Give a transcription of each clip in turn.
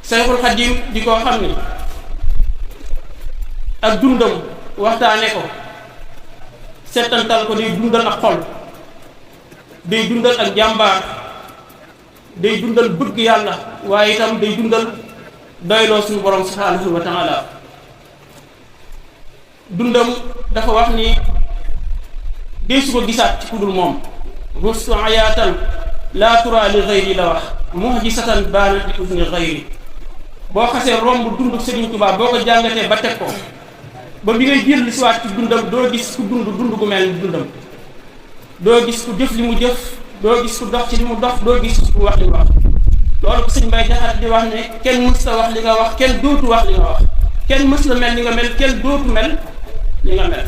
Sayxul Xadim di ko xam ni ak dundam waxtaane ko settantal ko day dundal ak xol, day dundal ak jàmbaar, day dundal bëgg yàlla, waaye itam day dundal doyloo suñu borom subhanahu wa taala. dundam dafa wax ni deesu ko gisaat ci kudul moom. rustu ayaatan laa tura li xayri la wax muhjisatan baana di usni xayri. boo xasee romb dund Sëriñ Tuubaa boo ko jàngatee ba teg ko ba bi ngay jël si waat ci dundam doo gis ku dund gu mel ni dundam, doo gis ku jëf li mu jëf, doo gis ku dox ci li mu dox, doo gis ku wax li mu wax. loolu ko sëñ Mbay Jaxate di wax ne kenn mës la wax li nga wax, kenn dootu wax li nga wax, kenn mës la mel li nga mel, kenn dootu mel li nga mel.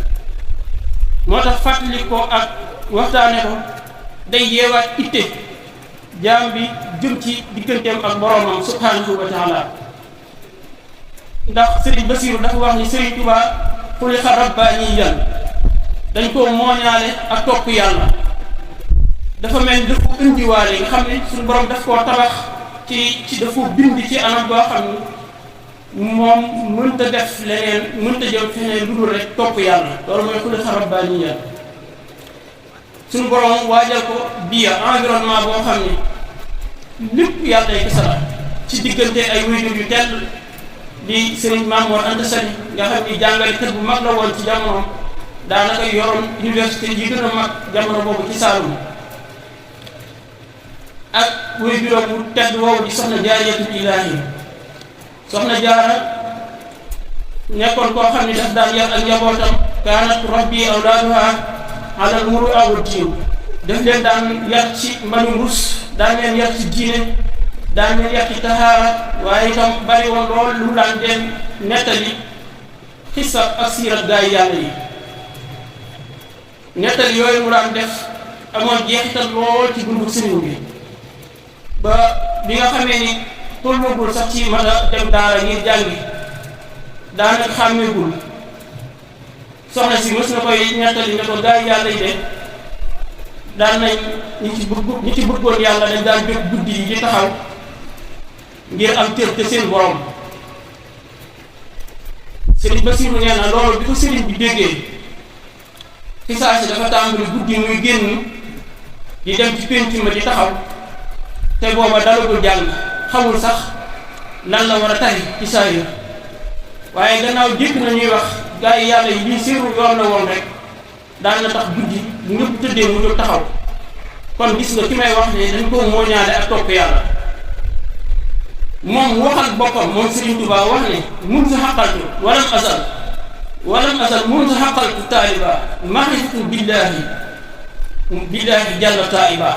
moo tax fàttali ko ak waxtaane ko day yeewaat itte jaam bi jëm ci digganteem ak boroomam subhanahu wa taala. ndax Sëriñ Basiiru dafa wax ni Sëriñ Tuubaa xuliqa rabbaaniyan, dañ koo mooñaale ak topp yàlla. dafa mel ni dafa indiwaale nga xam ne suñu borom daf koo tabax ci dafa bind ci anam boo xam ni moom mënta def leneen, mënta jëm feneen lu dul rek topp yàlla. loolu mooy xuliqa rabbaaniyan. suñu borom waajal ko biya environnement boo xam ni lépp yàlla ay kasara ci diggante ay waajur yu tedd di Sëriñ Maam Mor Anta Sali nga xam ni jàngalekat bu mag la woon ci jamono, daanaka yoroon université yi gën a mag jamono boobu ci Saalum. ak waajuram bu tedd woowu di soxna Jaaratul Ilaahi. soxna Jaara nekkoon koo xam ni daf daan yar ak njabootam. kaanat rabbi awlaaduha alal muru'a wa diin. daf leen daan yar ci mbanum rus, daan leen yar ci diine, daan leen yar ci tahaara, waaye itam bari woon lool lu daan dem nettali xissa ak siirat gaay yàlla yi. nettali yooyu mu daan def amoon jeexital lool ci dundu sëriñ bi, ba bi nga xamee ni tollagul sax ci mën a dem daara ngir jàngi, daanaka xàmmeegul. soxna si mës na koy nettali ne ko gaay yàlla yi de daan nañ ñi ci bëggoon yàlla dañ daan jóg guddi yi di taxaw ngir am cër te seen borom. Sëriñ Basiiru nee na loolu bi ko sëriñ bi déggee ci saa si dafa tàmbali guddi muy génn di dem ci pénc ma di taxaw, te booba dalagul jàng, xamul sax lan la war a tari ci saa yi. waaye gannaaw jékk na ñuy wax gaa yi yàlla yi lii séeru yoon la woon rek, daan na tax guddi bu ñëpp tëddee mu jóg taxaw. kon gis nga ki may wax ne dañ koo mooñaale ak topp yàlla. moom waxal boppam moom Sëriñ Tuubaa wax ne mun sa xaqaltu walam asal mun sa xaqaltu taaliba maxrifatu billaahi jalla taiba.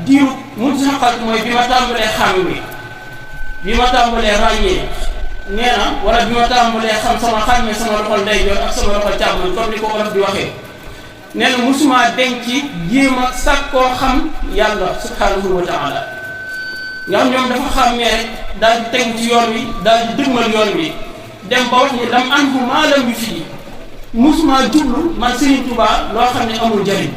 diiru mun sa xaqaltu mooy bi ma tàmbalee xàmme, bi ma tàmbalee ràññee, nee na wala bi ma tàmbalee xam sama xàmme sama loxol ndeyjoor ak sama loxol càmmoñ comme ni ko olof di waxee. nee na musuma denc jéem a sàkkoo xam yàlla subhanahu wa taala. nga xam ñoom dafa xàmmee rek daal di tegu ci yoon wi, daal di dëgmal yoon wi, dem ba wax ni lam anhu maa lam yu fii. musuma jublu man Sëriñ Tuubaa loo xam ne amul njariñ.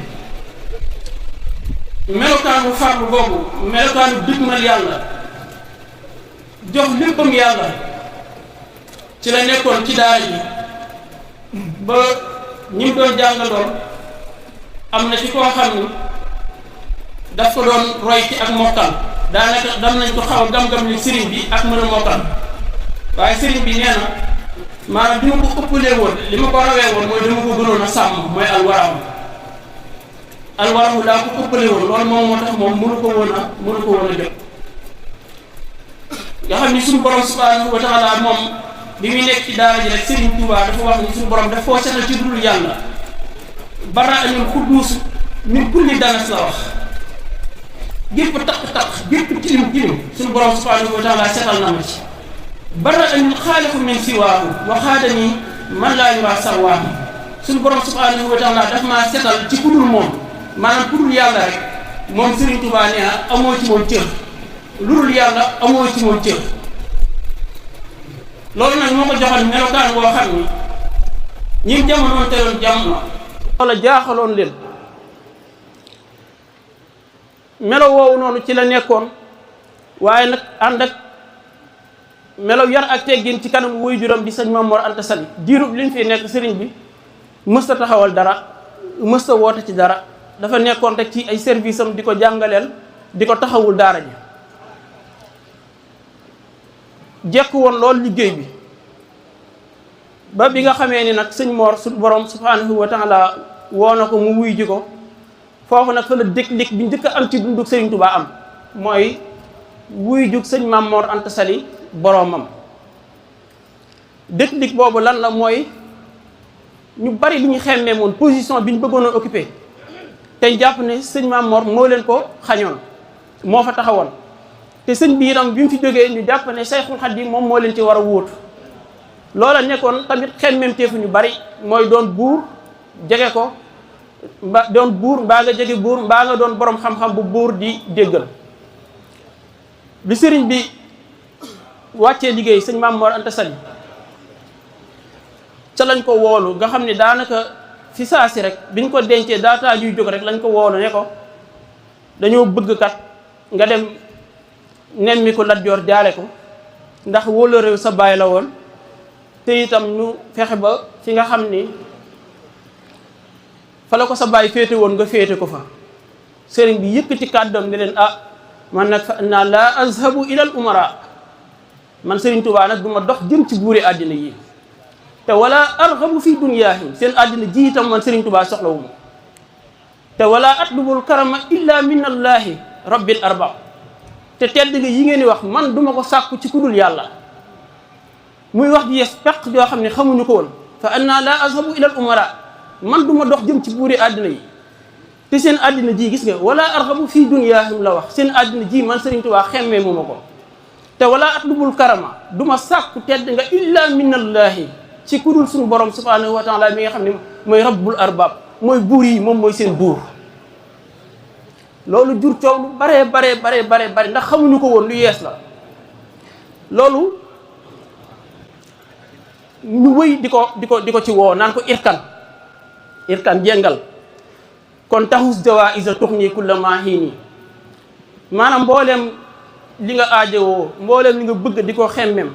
melokaanu farlu boobu, melokaanu dëgmal yàlla, jox léppam yàlla, ci la nekkoon ci daara ji ba ñi mu doon jàngaloon am na ci koo xam ni daf ko doon roy ci ak mokkal. daanaka dam nañ ko xaw a gam-gam li sëriñ bi ak mën a mokkal, waaye sëriñ bi nee na maanaam bi ma ko ëppalee woon, li ma ko rawee woon mooy dama ko gënoon a sàmm, mooy alwaramu daa ko ëppalee woon. loolu moom moo tax moom mënu ko woon a jot. nga xam ni suñu borom subhanahu wa taala moom bi muy nekk ci daara ji rek Sëriñ Tuubaa dafa wax ni suñu borom daf koo setal ci dul yàlla. bara anil xudduus min kulli danas la wax. gépp taq-taq gépp tilim suñu borom subhanahu wa taala setal na ma ci. bara anil xaaliqu min siwaahu wa xaadani man laa yuraa sarwaahu. suñu borom subhanahu wa taala daf maa setal ci kudul moom, maanaam kudul yàlla rek moom Sëriñ Tuubaa nee na amoo ci moom cër, lu dul yàlla amoo ci moom cër. loolu nag moo ko joxoon melokaan boo xam ni ñi jamonoon teeloon jamono wala jaaxaloon leen. melo woowu noonu ci la nekkoon, waaye nag ànd ak melaw yar ak teggin ci kanam waajuram di sëñ Mame Mor Anta Sali diirub li ñu fi nekk sëriñ bi mësta taxawal dara mësta woote ci dara dafa nekkoon rek ci ay service am di ko jàngaleel di ko taxawul daara ji jekk woon loolu liggéey bi ba bi nga xamee ni nag sëñ Mor su borom subhanahu wa taala woo na ko mu wuy ji ko foofu nag fa la déclic bi njëkk a am ci dunduk Sëriñ Tuubaa am mooy wuy jug sëñ Mame Mor Anta Sali boroomam. déclic boobu lan la mooy ñu bari li ñu xemmee moon position bi ñu bëggoon a occupé tey jàpp ne sëñ Mame Mor moo leen ko xañoon moo fa taxawoon te sëñ bi itam bi mu fi jógee ñu jàpp ne Sayxul Xadiim moom moo leen ci war a wóotu loola nekkoon tamit xemmemteefu ñu bari mooy doon buur jege ko doon buur mbaa nga jege buur mbaa nga doon borom xam-xam bu buur di déggal. bi sëriñ bi wàccee liggéey sëñ Mame Mor Anta Sali ca lañ ko woolu nga xam ne daanaka fi saa si rek biñ ko dencee daataa juy jóg rek lañ ko woolu ne ko dañoo bëgg kat nga dem nemmi ko Lat Joor jaale ko ndax wóola réew sa baay la woon te itam ñu fexe ba fi nga xam ni fa la ko sa baay féete woon nga féete ko fa. sëriñ bi yëkkati kàddoom ne leen man nag fa naa laa azhabu ilal umara man Sëriñ Tuubaa nag du ma dox jëm ci buuri àddina yi te wala arxabu fi dunyaahim seen àddina ji itam man Sëriñ Tuubaa soxlawu ma te wala atlubul karama illa min allahi rabbil arbab te tedd nga yi ngeen di wax man duma ko sàkku ci kudul yàlla muy wax ji yes peq joo xam ne xamuñu ko woon fa anna laa azhabu ilal umara man du ma dox jëm ci buuri àddina yi te seen àddina ji gis nga wala arxabu fii dunyaahim la wax seen àddina ji man Sëriñ Tuubaa xemmee mu ma ko te wala atlubul karama du ma sàkku tedd nga illa minallahi ci kudul suñu borom subhanahu wa taala mi nga xam ne mooy rabbul arbab mooy buur yi moom mooy seen buur. loolu jur coow lu bare ndax xamuñu ko woon lu yees la loolu ñu wëy di ko ci woo naan ko irkan jengal kon taxus jawaa isa tux nii kulla maa hiini maanaam mbooleem li nga aajowoo mbooleem li nga bëgg di ko xemmem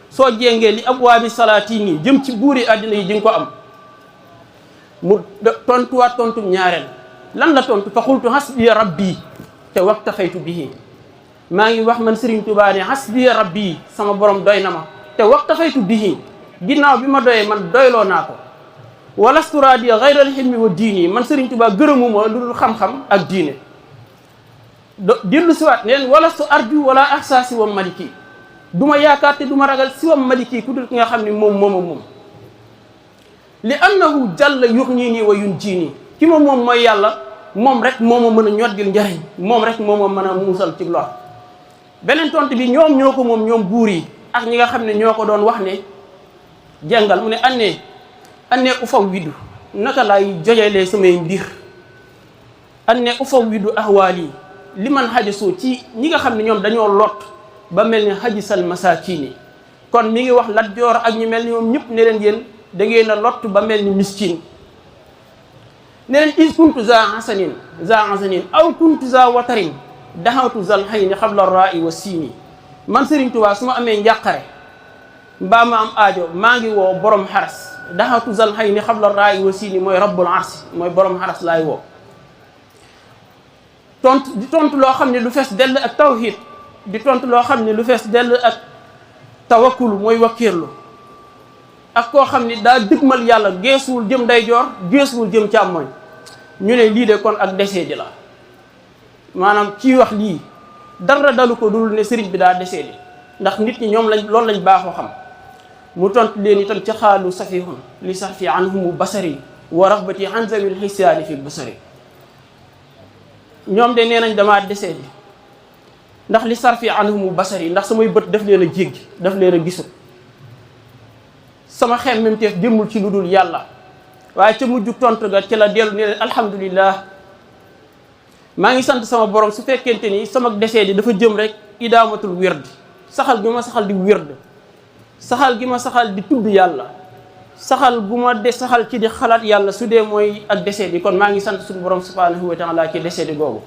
soo jéngee li abwaabi salaatiin yi jëm ci buuri àddina yi di nga ko am. mu tontuwaat tontum ñaareel lan la tontu fa xultu hasbiya rabbi te waktafaytu bihi maa ngi wax man Sëriñ Tuubaa ne hasbiya rabbi sama borom doy na ma te waktafaytu bihi ginnaaw bi ma doyee man doyloo naa ko. walastu raadiya gayral xilmi wa diini man Sëriñ Tuubaa gërëmuma lu dul xam-xam ak diine dellu siwaat neen walastu arju wala ahsaasi wa maliki du ma yaakaar te du ma ragal si wa maliki ku dul ki nga xam ne moom li annahu jalla yuxniini wa yunjiini ki moom mooy yàlla moom rek moo ma mën a ñoddil njariñ moom rek moo ma mën a muusal ci lor. beneen tontu bi ñoom ñoo ko moom ñoom buur yi ak ñi nga xam ne ñoo ko doon wax ne jàngal mu ne annee ufaw widdu naka laay jojelee samay mbir annee ufaw widdu ahwaali li man xajasoo ci ñi nga xam ne ñoom dañoo lot ba mel ni xajisal masaakiini kon mi ngi wax Lat Joor ak ñu mel ni ñoom ñëpp ne leen yéen da ngeen a lot ba mel ni miskin ne leen is kuntu za hasanin aw kuntu za watarin daxawtu zal xayni xabla rai wa siini man Sëriñ Tuubaa su ma amee njàqare mbaa ma am aajo maa ngi woo borom xaras daxawtu zal xayni xabla rai wa siini mooy rabbul arsi mooy borom xaras laay woo tontu loo xam ne lu fees dell ak tawhid di tontu loo xam ne lu fees dell ak tawakkul mooy wakkiirlu ak koo xam ni daa dëgmal yàlla geesuwul jëm ndeyjoor geesuwul jëm càmmoñ ñu ne lii de kon ak décédé la maanaam kii wax lii dara dalu ko dul ne sëriñ bi daa décédé ndax nit ñi ñoom loolu lañ baaxoo xam mu tontu leen itam ci xaalu safihun li sax fi anhumu basari wa raxbati an zawil xisaani fi basari ñoom de nee nañ damaa décédé ndax li sarfi anhumu basari ndax samay bët daf leen a jéggi daf leen a gisul sama xemmemteef jëmul ci lu dul yàlla waaye ca mujj tontu ga ci la dellu ne leen alhamdulillah maa ngi sant sama borom su fekkente ni sama décédé dafa jëm rek idaamatul wird saxal gi ma saxal di wird saxal gi ma saxal di tudd yàlla saxal gu ma saxal ci di xalaat yàlla su dee mooy ak décédé kon maa ngi sant suñu borom subhanahu wa taala ci décédé googu